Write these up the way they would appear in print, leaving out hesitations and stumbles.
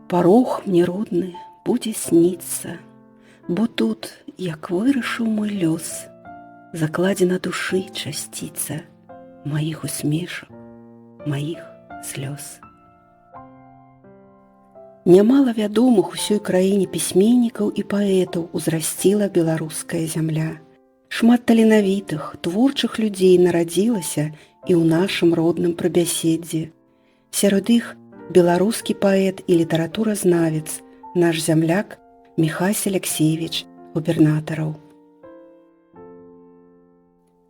Парог мне родны будзе сніцца, бо тут, як вырашыў мой лёс, закладзена душы часціца маіх усмешак, маіх слёз. Нямала вядомых усёй краіне пісьменнікаў і паэтаў узрасціла беларуская зямля. Шмат таленавітых, творчых людзей нарадзілася і ў нашым родным Прыбяседдзі. Сярод іх беларускі паэт і літаратуразнавец, наш зямляк Міхась Алексеевич Губернатараў.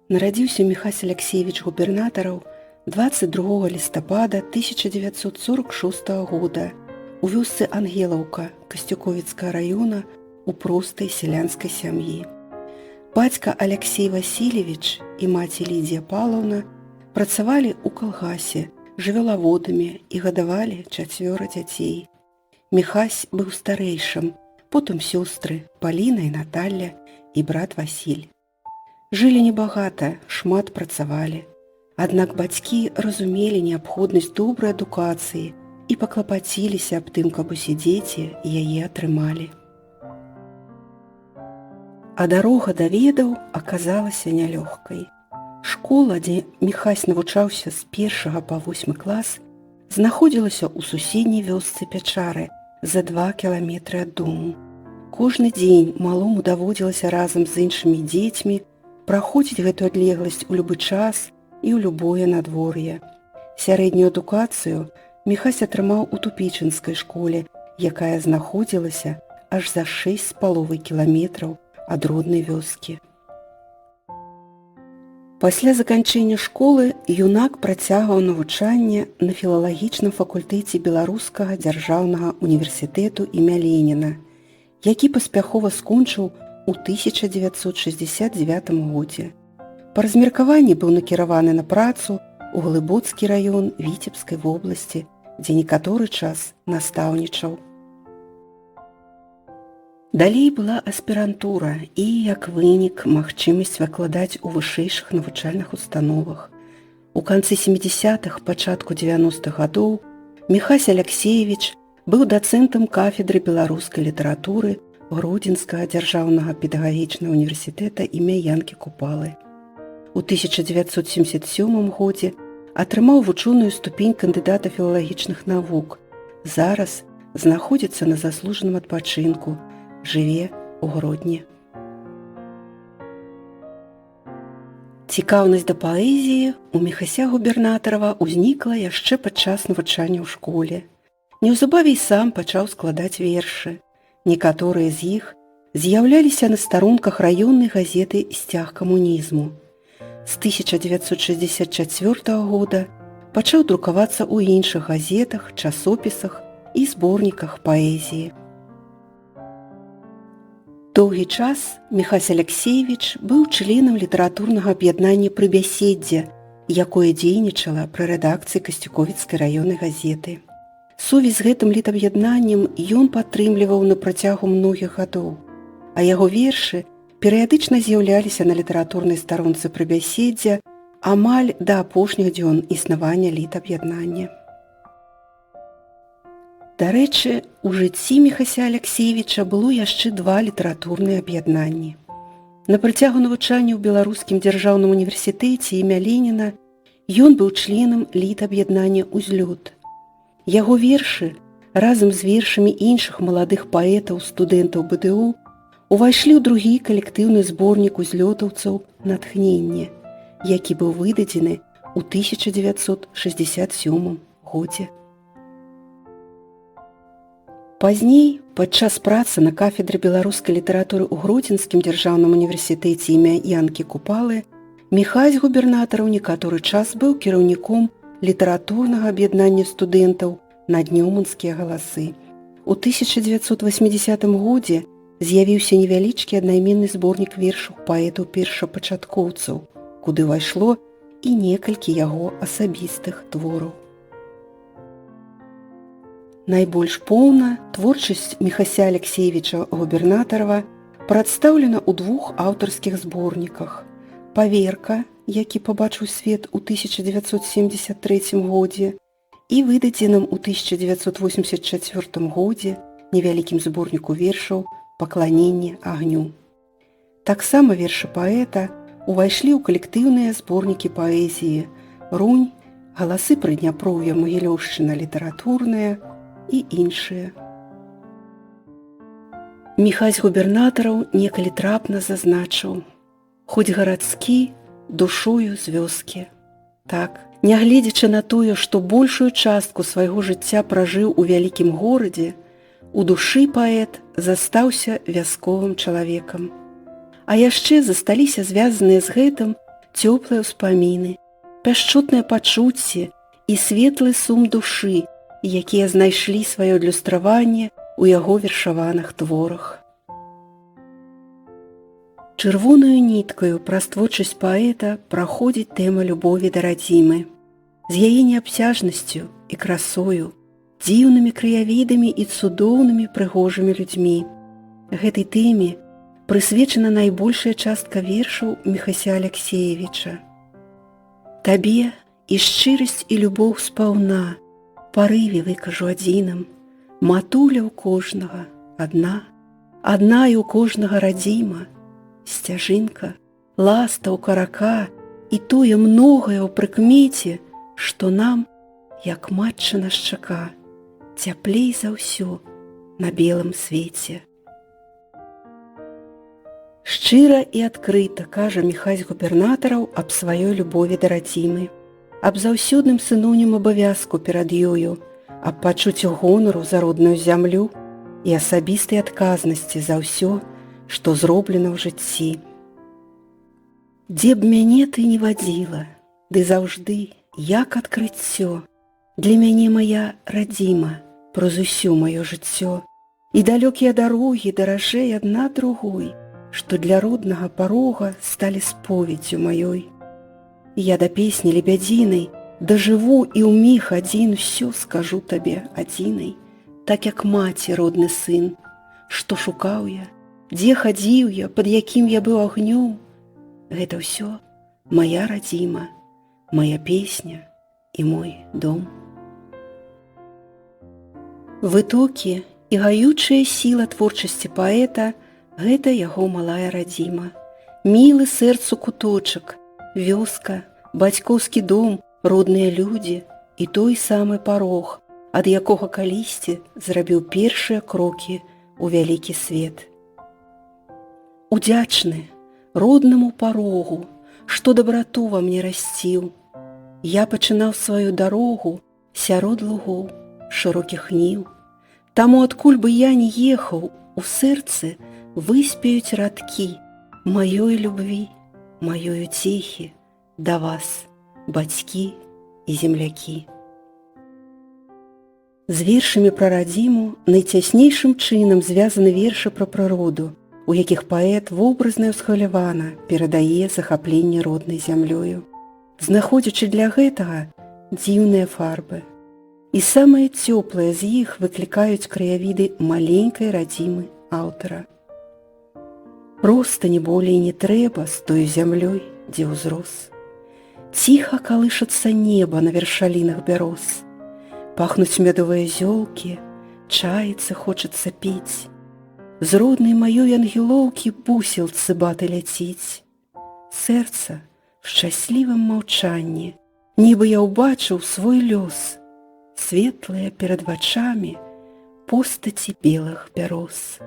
Нарадзіўся Міхась Алексеевич Губернатараў 22 лістапада 1946 года у вёсцы Ангелаўка Касцюковіцкага раёна у простай сялянскай сям'і. Бацька Алексей Васильевич і маці Лідзія Павловна працавалі ў калгасе, жывёлаводамі і гадавалі чацвёра дзяцей. Міхась быў старэйшым, потым сёстры Паліна і Наталля і брат Васіль. Жылі небагата, шмат працавалі. Аднак бацькі разумелі неабходнасць добрай адукацыі і паклапаціліся аб тым, каб усе дзеці яе атрымалі. А дарога да ведаў аказалася нялёгкай. Школа, дзе Міхась навучаўся з першага па восьмы клас, знаходзілася ў суседняй вёсцы Пячары за 2 кіламетры ад дому. Кожны дзень малому даводзілася разам з іншымі дзецьмі праходзіць гэту адлегласць у любы час і ў любое надвор'е. Сярэднюю адукацыю Міхась атрымаў у тупічынскай школе, якая знаходзілася аж за 6,5 кіламетраў ад роднай вёскі. Пасля заканчэння школы юнак працягваў навучанне на філалагічным факультэце Беларускага дзяржаўнага універсітэту імя Леніна, які паспяхова скончыў у 1969 годзе. Па размеркаванні быў накіраваны на працу ў Глыбоцкі раён Віцебскай вобласці, дзе некаторы час настаўнічаў. Далей была аспірантура і, як вынік, магчымасць выкладаць у вышэйшых навучальных установах. У канцы 70-х, пачатку 90-х гадоў Міхась Алексеевич быў дацэнтам кафедры беларускай літаратуры Гродзенскага дзяржаўнага педагагічнага універсітэта імя Янкі Купалы. У 1977 годзе атрымаў вучоную ступень кандыдата філалагічных навук. Зараз знаходзіцца на заслужаным адпачынку, жыве ў Гродні. Цікаўнасць да паэзіі у Міхася Губернатарава ўзнікла яшчэ падчас навучання ў школе. Неўзабаве і сам пачаў складаць вершы. Некаторыя з іх з'яўляліся на старонках раённай газеты «Сцяг камунізму». З 1964 года пачаў друкавацца ў іншых газетах, часопісах і зборніках паэзіі. Доўгі час Міхась Алексеевич быў членам літаратурнага аб'яднання «Прыбяседдзе», якое дзейнічала пры рэдакцыі Касцюковіцкай раённай газеты. Сувязь з гэтым літаб'яднаннем ён падтрымліваў на працягу многіх гадоў, а яго вершы перыядычна з'яўляліся на літаратурнай старонцы «Прыбяседдзя» амаль да апошніх дзён існавання літаб'яднання. Дарэчы, у жыцці Міхася Алексеевіча было яшчэ два літаратурныя аб'яднанні. На працягу навучання ў Беларускім дзяржаўным універсітэце імя Леніна ён быў членам літаб'яднання «Узлёт». Яго вершы разам з вершамі іншых маладых паэтаў, студэнтаў БДУ увайшлі ў другі калектыўны зборнік узлётаўцаў «Натхненне», які быў выдадзены ў 1967 годзе. Пазней, падчас працы на кафедры беларускай літаратуры ў Гродзенскім дзяржаўным універсітэце імя Янкі Купалы, Міхась Губернатараў некаторы час быў кіраўніком літаратурнага аб'яднання студэнтаў «Наднёманскія галасы». У 1980 годзе з'явіўся невялічкі аднайменны зборнік вершаў паэтаў-першапачаткоўцаў, куды ўвайшло і некалькі яго асабістых твораў. Найбольш поўна творчасць Міхася Алексеевича Губернатарава прадстаўлена ў двух аўтарскіх зборніках: «Паверка», які пабачыў свет у 1973 годзе, і выдадзеным у 1984 годзе невялікім зборніку вершаў «Пакланенне агню». Таксама вершы паэта увайшлі ў калектыўныя зборнікі паэзіі «Рунь», «Галасы Прыдняпроўя», «Магілёўшчына літаратурная» і іншыя. Міхась Губернатараў некалі трапна зазначыў: «Хоць гарадскі, душою з вёскі». Так, нягледзячы на тое, што большую частку свайго жыцця пражыў у вялікім горадзе, у душы паэт застаўся вясковым чалавекам. А яшчэ засталіся звязаныя з гэтым цёплыя ўспаміны, пяшчотныя пачуцці і светлы сум душы, якія знайшлі сваё адлюстраванне ў яго вершаваных творах. Чырвонаю ніткаю праз творчасць паэта праходзіць тэма любові да радзімы, з яе неабсяжнасцю і красою, дзіўнымі краявідамі і цудоўнымі прыгожымі людзьмі. Гэтай тэме прысвечана найбольшая частка вершаў Міхася Аляксеевіча. Табе і шчырасць, і любоў спаўна, парыве выкажу адзіным, матуля ў кожнага адна, адна і ў кожнага радзіма, сцяжынка, ластаўка, рака і тое многае ў прыкмеце, што нам, як матчына шчака, цяплей за ўсё на белым свеце. Шчыра і адкрыта кажа Міхась Губернатараў аб сваёй любові да радзімы, аб заўсёдным сыноўнім абавязку перад ёю, аб пачуцці гонару за родную зямлю і асабістай адказнасці за ўсё, што зроблена ў жыцці. Дзе б мяне ты не вадзіла, ды заўжды, як адкрыццё, для мяне моя радзіма праз усё маё жыццё, і далёкія дарогі даражэй адна другой, што для роднага парога сталі споведдзю маёй. Я да песні лебядзінай дажыву і ўміг адзін усё скажу табе адзінай, так як маці родны сын, што шукаў я, дзе хадзіў я, пад якім я быў агнём. Гэта ўсё моя радзіма, моя песня і мой дом. Вытокі і гаючая сіла творчасці паэта гэта яго малая радзіма. Мілы сэрцу куточак, вёска, бацькоўскі дом, родныя людзі і той самы парог, ад якога калісьці зрабіў першыя крокі ў вялікі свет. Удзячны роднаму парогу, што дабрату ва мне расціў, я пачынаў сваю дарогу сярод лугоў, шырокіх ніў. Таму адкуль бы я не ехаў, у сэрцы выспеюць радкі маёй любві, маёй уцехі да вас, бацькі і землякі. З вершамі пра радзіму найцяснейшым чынам звязаны вершы пра прыроду, у якіх паэт вобразна і ўсхвалявана перадае захапленне роднай зямлёю, знаходзячы для гэтага дзіўныя фарбы. І самыя цёплыя з іх выклікаюць краявіды маленькай радзімы аўтара. Проста не болей не трэба з той зямлёй, дзе ўзрос. Ціха калышацца неба на вершалінах бяроз. Пахнуць мядовыя зёлкі, чаіцы хочацца піць. З роднай маёй Ангелоўкі бусел цыбаты ляціць. Сэрца в шчаслівым маўчанні, нібы я ўбачыў свой лёс, светлыя перад вачамі постаці белых бяроз.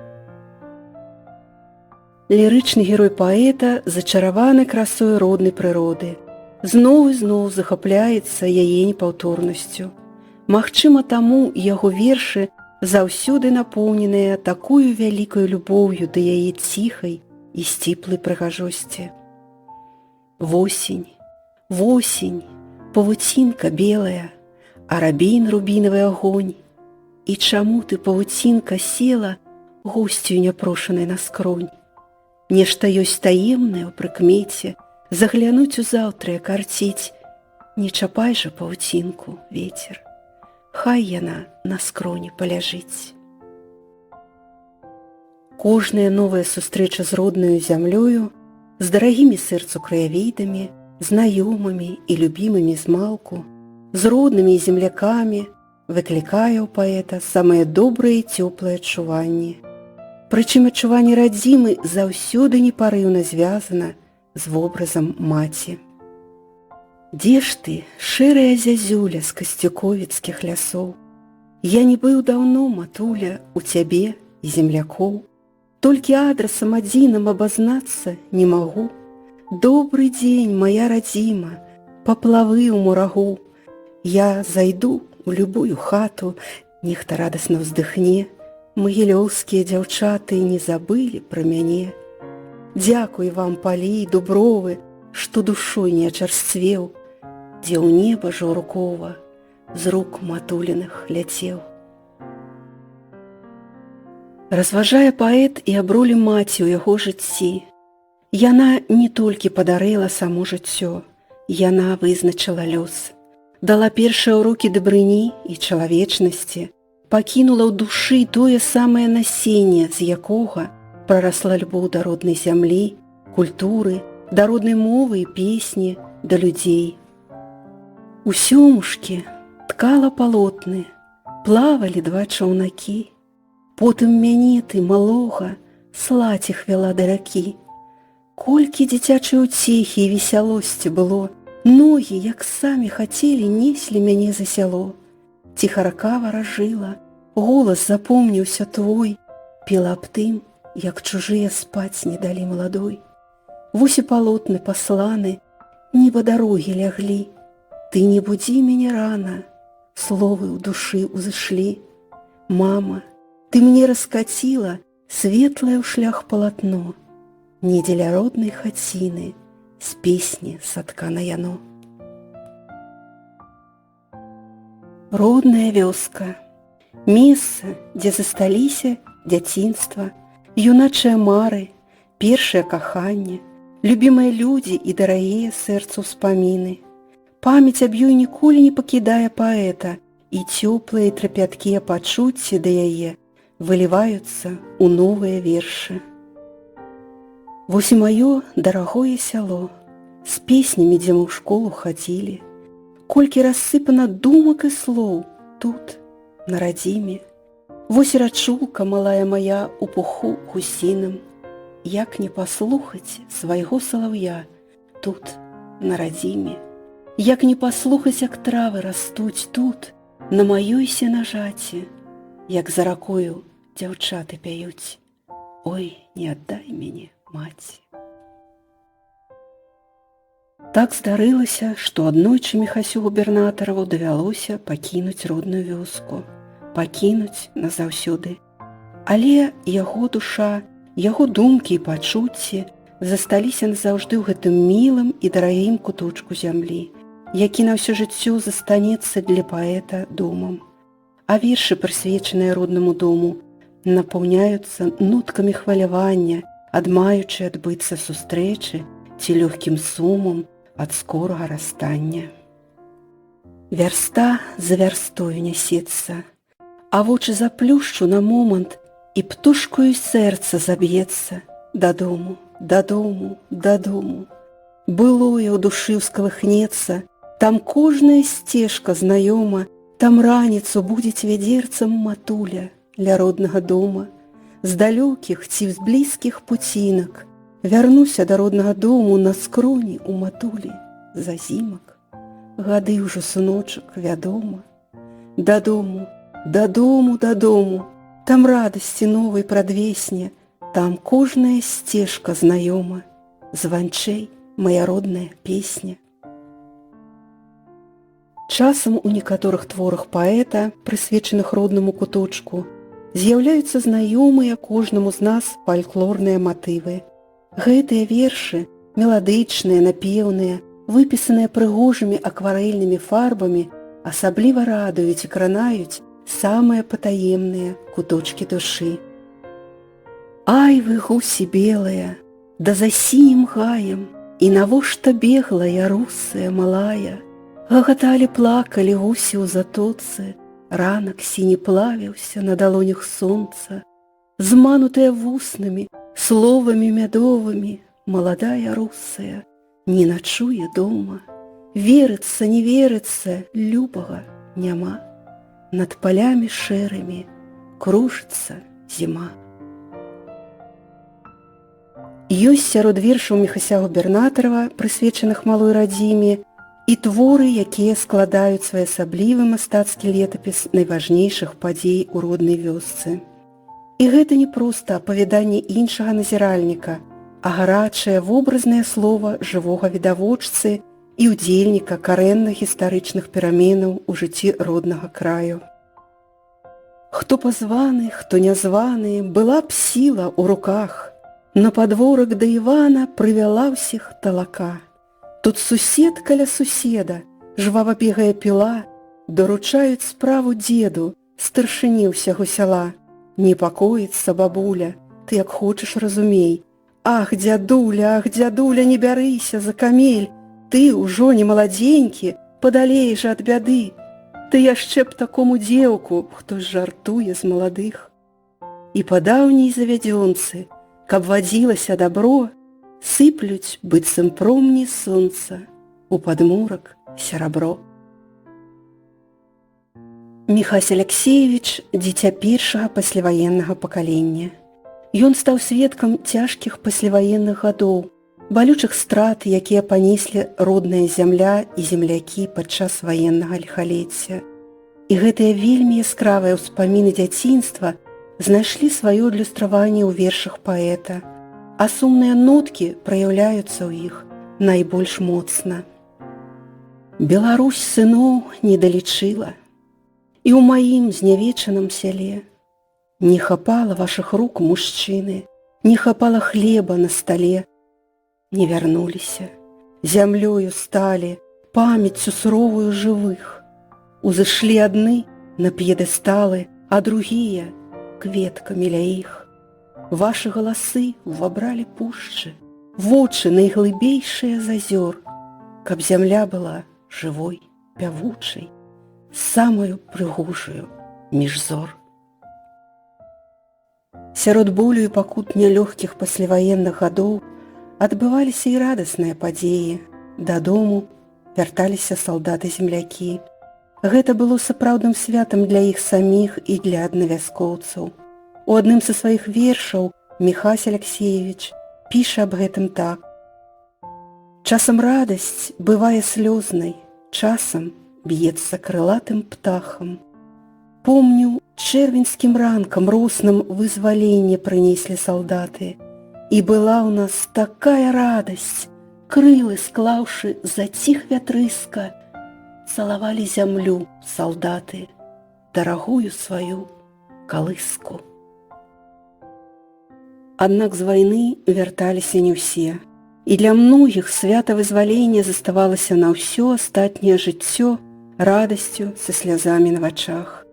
Лірычны герой паэта зачараваны красой роднай прыроды, зноў і зноў захапляецца яе непаўторнасцю. Магчыма, таму яго вершы заўсёды напоўненыя такою вялікаю любоўю да яе ціхай і сціплай прыгажосці. Восень, восень, павуцінка белая, а рабін рубінавы агонь. І чаму ты, павуцінка, села госцю няпрошанай на скронь? Нешта ёсць таемнае ў прыкмеце, заглянуць у заўтрае карціць. Не чапай жа павуцінку, ветер, хай яна на скроні паляжыць. Кожная новая сустрэча з роднаю зямлёю, з дарагімі сэрцу краявідамі, знаёмымі і любімымі змалку, з роднымі і землякамі, выклікае ў паэта самыя добрыя і цёплыя адчуванні. Прычым адчуванне радзімы заўсёды непарыўна звязана з вобразам маці. Дзе ж ты, шэрая зязюля з касцюковіцкіх лясоў? Я не быў даўно, матуля, у цябе і землякоў. Толькі адрасам адзіным абазнацца не магу. Добры дзень, моя радзіма, паплавы ў мурагу. Я зайду у любую хату, нехта радасна ўздыхне. Магілёўскія дзяўчаты не забылі пра мяне. Дзякуй вам, палі і дубровы, што душой не ачарсцвеў, дзе ў неба журкова з рук матуліных ляцеў. Разважае паэт і аб ролі маці ў яго жыцці. Яна не толькі падарыла само жыццё, яна вызначыла лёс, дала першыя ўрокі дабрыні і чалавечнасці, пакінула ў душы тое самае насенне, з якога прарасла любоў да роднай зямлі, культуры, да роднай мовы і песні, да людзей. У сёмушкі ткала палотны, плавалі два чаўнакі. Потым мяне ты, малога, слаць іх вяла да ракі. Колькі дзіцячай уцехі і весялосці было, ногі, як самі хацелі, неслі мяне за сяло. Ціха рака варажыла, голас запомніўся твой, пела аб тым, як чужыя спаць не далі маладой. Вось і палотны пасланы, нібы дарогі ляглі. Ты не будзі мяне рана, словы ў душы ўзышлі. Мама, ты мне раскаціла светлае ў шлях палатно, не дзеля роднай хаціны, з песні саткана яно. Родная вёска, месца, дзе засталіся дзяцінства, юначыя мары, першае каханне, любімыя людзі і дарагія сэрцу ўспаміны. Памяць аб ёй ніколі не пакідае паэта, і цёплыя і трапяткія пачуцці да яе выліваюцца ў новыя вершы. Вось і маё дарагое сяло, з песнямі, дзе мы ў школу хадзілі, колькі рассыпана думак і слоў тут, на радзіме. Вось і рачулка малая мая у пуху гусіным, як не паслухаць свайго салаўя тут, на радзіме, як не паслухаць, як травы растуць тут, на маёй сенажаці, як за ракою дзяўчаты пяюць. Ой, не аддай мяне, маці. Так здарылася, што аднойчы Міхасю Губернатараву давялося пакінуць родную вёску, пакінуць назаўсёды. Але яго душа, яго думкі і пачуцці засталіся назаўжды ў гэтым мілым і дарагім куточку зямлі, які на ўсё жыццё застанецца для паэта домам. А вершы, прысвечаныя роднаму дому, напаўняюцца ноткамі хвалявання, адмаючы адбыцца сустрэчы ці лёгкім сумам ад скорага расстання. Вярста за вярстою нясецца, а вочы заплюшчу на момант, і птушкою сэрца заб'ецца дадому, дадому, дадому. Былое ў душы ўскалыхнецца, там кожная сцежка знаёма, там раніцу будзець вядзерцам матуля ля роднага дома. З далёкіх ці з блізкіх пуцінак вярнуся да роднага дому на скроні у матулі зазімак. Гады ўжо, сыночак, вядома. Дадому, дадому, дадому, там радасці новай прадвесне, там кожная сцежка знаёма, званчэй моя родная песня. Часам у некаторых творах паэта, прысвечаных роднаму куточку, з'яўляюцца знаёмыя кожнаму з нас фальклорныя матывы. Гэтыя вершы, меладычныя, напеўныя, выпісаныя прыгожымі акварэльнымі фарбамі, асабліва радуюць і кранаюць самыя патаемныя куточкі душы. Ай вы, гусі белыя, да за сінім гаем, і навошта бегла я, русая малая? Гагаталі, плакалі гусі ў затоцы, ранак сіні плавіўся на далонях сонца, зманутая вуснамі, словамі мядовымі, маладая русая не начуе дома. Верыцца, не верыцца, любага няма. Над палямі шэрымі кружыцца зіма. Ёсць сярод вершаў Міхася Губернатарава, прысвечаных малой радзіме, і творы, якія складаюць своеасаблівы мастацкі летапіс найважнейшых падзей у роднай вёсцы. І гэта не проста апавяданне іншага назіральніка, а гарачае вобразнае слова жывога відавочцы і ўдзельніка карэнных гістарычных пераменаў у жыцці роднага краю. Хто пазваны, хто нязваны, была б сіла ў руках. На падворак да Івана прывяла ўсіх талака. Тут сусед каля суседа, жвава бегае піла, даручаюць справу дзеду, старшыні ўсяго сяла. Непакоіцца бабуля, ты як хочаш разумей. Ах, дзядуля, не бярыся за камель, ты ўжо не маладзенькі, падалей жа ад бяды. Ты яшчэ б такому дзеўку, хто жартуе з маладых. І па даўняй завядзёнцы, каб вадзілася дабро, сыплюць, быццам промні сонца, у падмурак серабро. Міхась Аляксеевіч дзіця першага пасляваеннага пакалення. Ён стаў сведкам цяжкіх пасляваенных гадоў, балючых страт, якія панеслі родная зямля і землякі падчас ваеннага ліхалецця. І гэтыя вельмі яскравыя ўспаміны дзяцінства знайшлі сваё адлюстраванне ў вершах паэта, а сумныя ноткі праяўляюцца ў іх найбольш моцна. Беларусь сыноў не далічыла, і ў маім знявечаным сяле не хапала вашых рук, мужчыны, не хапала хлеба на стале, не вярнуліся, зямлёю сталі, памяццю суровую жывых. Узышлі адны на п'едэсталы, а другія кветкамі ля іх. Вашы галасы ўвабралі пушчы, вочы найглыбейшыя з азёр, каб зямля была жывой, пявучай, самую прыгожую між зор. Сярод болю і пакут нялёгкіх пасляваенных гадоў адбываліся і радасныя падзеі. Дадому вярталіся салдаты-землякі. Гэта было сапраўдным святам для іх саміх і для аднавяскоўцаў. У адным са сваіх вершаў Міхась Аляксеевіч піша аб гэтым так: Часам радасць бывае слёзнай, часам б'ецца крылатым птахам. Помню, чэрвеньскім ранкам росным вызваленне прынеслі салдаты. І была ў нас такая радасць, крылы склаўшы, заціх вятрыска, цалавалі зямлю салдаты, дарагую сваю калыску. Аднак з вайны вярталіся не ўсе. І для многіх свята вызвалення заставалася на ўсё астатняе жыццё радасцю са слязамі на вачах.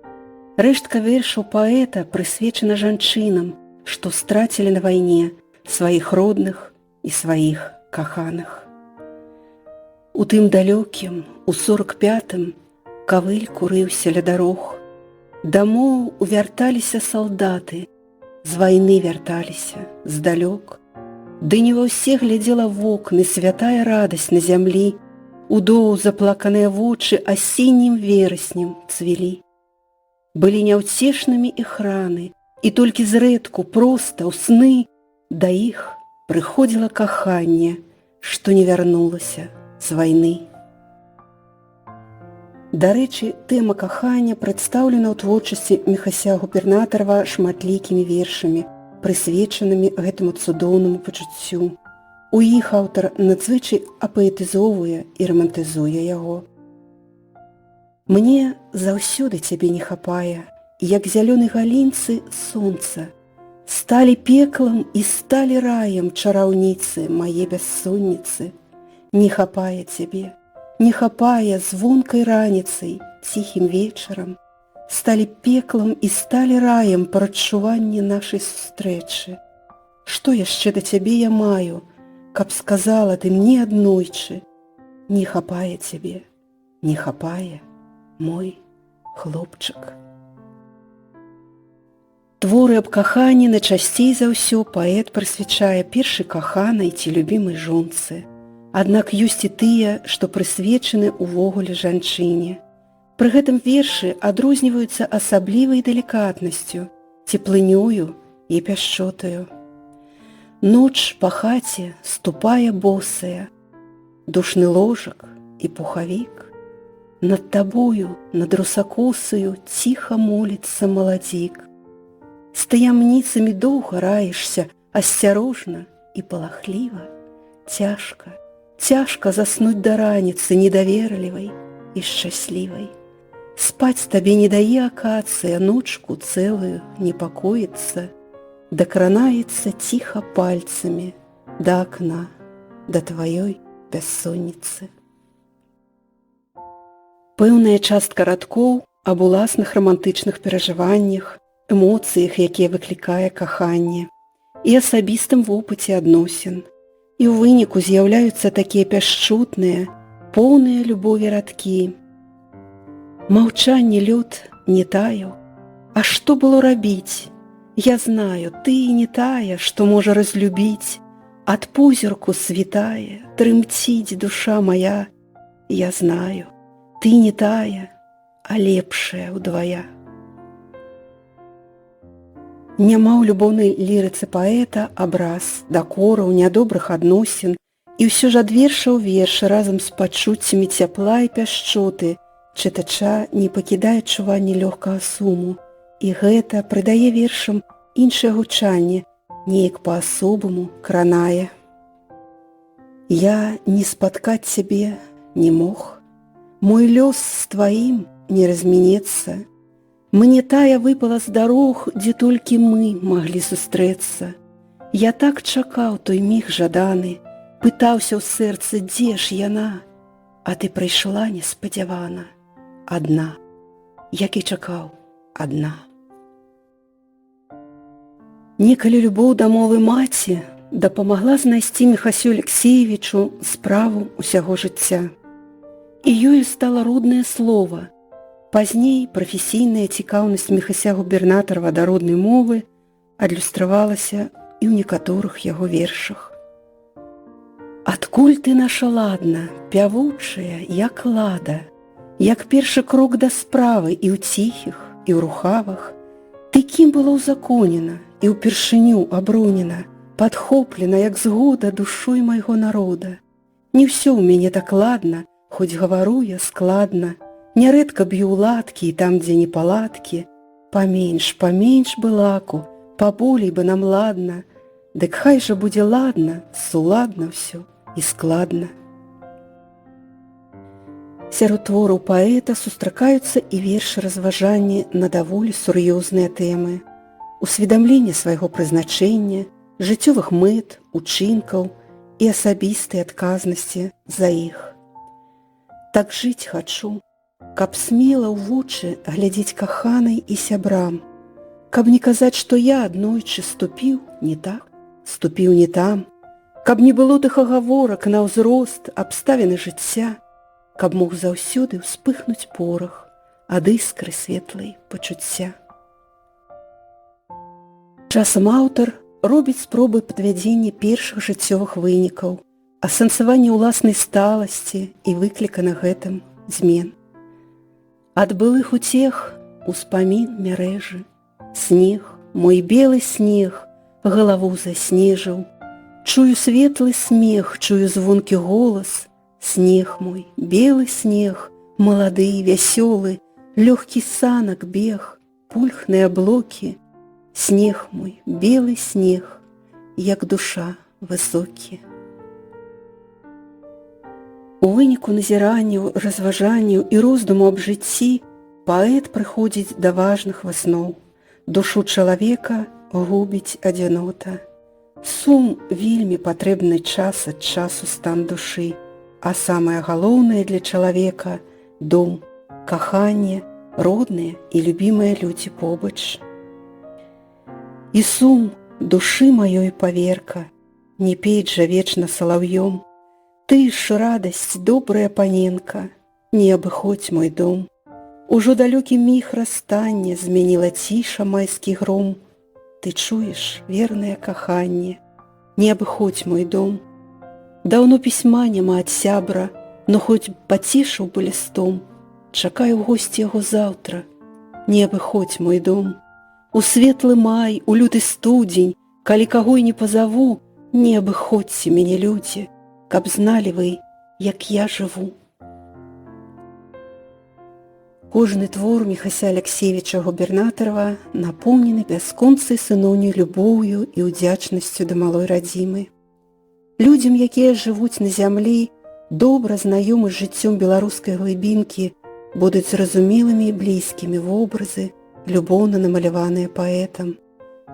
Рэштка вершаў паэта прысвечана жанчынам, што страцілі на вайне сваіх родных і сваіх каханых. У тым далёкім, у 45-м, кавыль курыўся ля дарог. Дамоў увярталіся салдаты, з вайны вярталіся, здалёк. Ды не ва ўсе глядзела вокны святая радасць на зямлі, удоў заплаканыя вочы асеннім вераснем цвілі. Былі няўцешнымі іх раны, і толькі зрэдку проста ў сны да іх прыходзіла каханне, што не вярнулася з вайны. Дарэчы, тэма кахання прадстаўлена ў творчасці Міхася Губернатарава шматлікімі вершамі, прысвечанымі гэтаму цудоўнаму пачуццю. У іх аўтар надзвычай апаэтызоўвае і рамантызуе яго. Мне заўсёды цябе не хапае, як зялёнай галінцы сонца. Сталі пеклам і сталі раем чараўніцы мае бяссонніцы. Не хапае цябе, не хапае звонкай раніцай, ціхім вечарам. Сталі пеклам і сталі раем прадчуванне нашай сустрэчы. Што яшчэ да цябе я маю, каб сказала ты мне аднойчы: не хапае цябе, не хапае, мой хлопчык. Творы аб каханні найчасцей за ўсё паэт прысвячае першай каханай ці любімай жонцы. Аднак ёсць і тыя, што прысвечаны ўвогуле жанчыне. Пры гэтым вершы адрозніваюцца асаблівай далікатнасцю, цеплынёю і пяшчотаю. Ноч па хаце ступае босая, душны ложак і пухавік. Над табою, над русакосаю ціха моліцца маладзік. З таямніцамі доўга раешся, асцярожна і палахліва, цяжка, цяжка заснуць да раніцы недаверлівай і шчаслівай. Спаць табе не дае акацыя, ночку цэлую непакоіцца, дакранаецца ціха пальцамі да акна, да тваёй бяссонніцы. Пэўная частка радкоў аб уласных рамантычных перажываннях, эмоцыях, якія выклікае каханне, і асабістым вопыце адносін. І ў выніку з'яўляюцца такія пяшчотныя, поўныя любові радкі. Маўчанне лёд не таяў. А што было рабіць? Я знаю, ты не тая, што можа разлюбіць. Ад позірку світае, трымціць душа моя. Я знаю, ты не тая, а лепшая ўдвая. Няма ў любоўнай лірыцы паэта абраз, дакораў, нядобрых адносін, і ўсё ж ад верша ў верш разам з пачуццямі цяпла і пяшчоты чытача не пакідае адчуванне лёгкага суму, і гэта прыдае вершам іншае гучанне, неяк па-асобаму кранае. Я не спаткаць цябе не мог. Мой лёс з тваім не размінецца. Мне тая выпала з дарог, дзе толькі мы маглі сустрэцца. Я так чакаў той міг жаданы, пытаўся ў сэрцы, дзе ж яна, а ты прыйшла неспадзявана, адна, як і чакаў, адна. Некалі любоў да мовы маці дапамагла знайсці Міхасю Алексеевічу справу ўсяго жыцця. І ёю стала роднае слово. Пазней прафесійная цікаўнасць Міхася Губернатарава да роднай мовы адлюстравалася і ў некаторых яго вершах. Адкуль ты наша ладна, пявучая, як лада, як першы крок да справы і ў ціхіх, і ў рухавах, ты кім была ўзаконена і ўпершыню абронена, падхоплена, як згода душой майго народа. Не ўсё ў мяне так ладна, хоць гавару я складна, нярэдка б'ю ў ладкі і там, дзе непаладкі, паменш, паменш бы лаку, паболей бы нам ладна, дык хай жа будзе ладна, суладна ўсё і складна. Сярод твораў паэта сустракаюцца і вершы-разважанні на даволі сур'ёзныя тэмы, усведамленне свайго прызначэння, жыццёвых мэт, учынкаў і асабістай адказнасці за іх. Так жыць хачу, каб смела ў вочы глядзець каханай і сябрам, каб не казаць, што я аднойчы ступіў не так, ступіў не там, каб не было тых агаворак на ўзрост, абставіны жыцця, каб мог заўсёды ўспыхнуць порах ад іскры светлай пачуцця. Часам аўтар робіць спробы падвядзення першых жыццёвых вынікаў, асэнсавання ўласнай сталасці і выклікана гэтым змен. Ад былых уцех успамін мярэжы, снег, мой белы снег, галаву заснежыў. Чую светлы смех, чую звонкі голас, снег мой, белы снег, малады, вясёлы, лёгкі санак бег, пульхныя аблокі, снег мой, белы снег, як душа высокі. У выніку назіранняў, разважанняў і роздуму аб жыцці паэт прыходзіць да важных высноў. Душу чалавека губіць адзінота. Сум вельмі патрэбны час ад часу стан душы, а самае галоўнае для чалавека – дом, каханне, родныя і любімыя людзі побач. І сум душы маёй паверка, не пець жа вечна салаўём. Ты ж радасць, добрая паненка, не абыходзь мой дом. Ужо далёкі міг расстання змяніла ціша майскі гром. Ты чуеш, вернае каханне, не абыходзь мой дом. Даўно пісьма няма ад сябра, но хоць пацешыў бы лістом. Чакаю ў госці яго заўтра. Не абыходзь мой дом. У светлы май, у люты студзень, калі каго і не пазаву, не абыходзьце мяне, людзі, каб зналі вы, як я жыву. Кожны твор Міхася Аляксеевіча Губернатарава напоўнены бясконцай сыноўняй любоўю і ўдзячнасцю да малой радзімы. Людзям, якія жывуць на зямлі, добра знаёмы з жыццём беларускай глыбінкі, будуць зразумелымі і блізкімі вобразы, любоўна намаляваныя паэтам.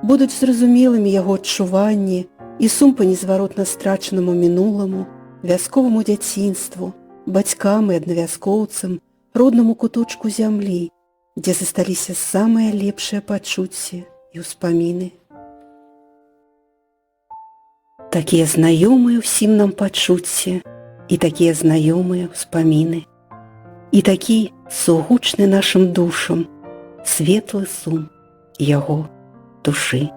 Будуць зразумелымі яго адчуванні і сум па незваротна страчанаму мінуламу, вясковаму дзяцінству, бацькам і аднавяскоўцам, роднаму куточку зямлі, дзе засталіся самыя лепшыя пачуцці і ўспаміны. Такія знаёмыя ўсім нам пачуцці і такія знаёмыя ўспаміны. І такі сугучны нашым душам светлы сум яго душы.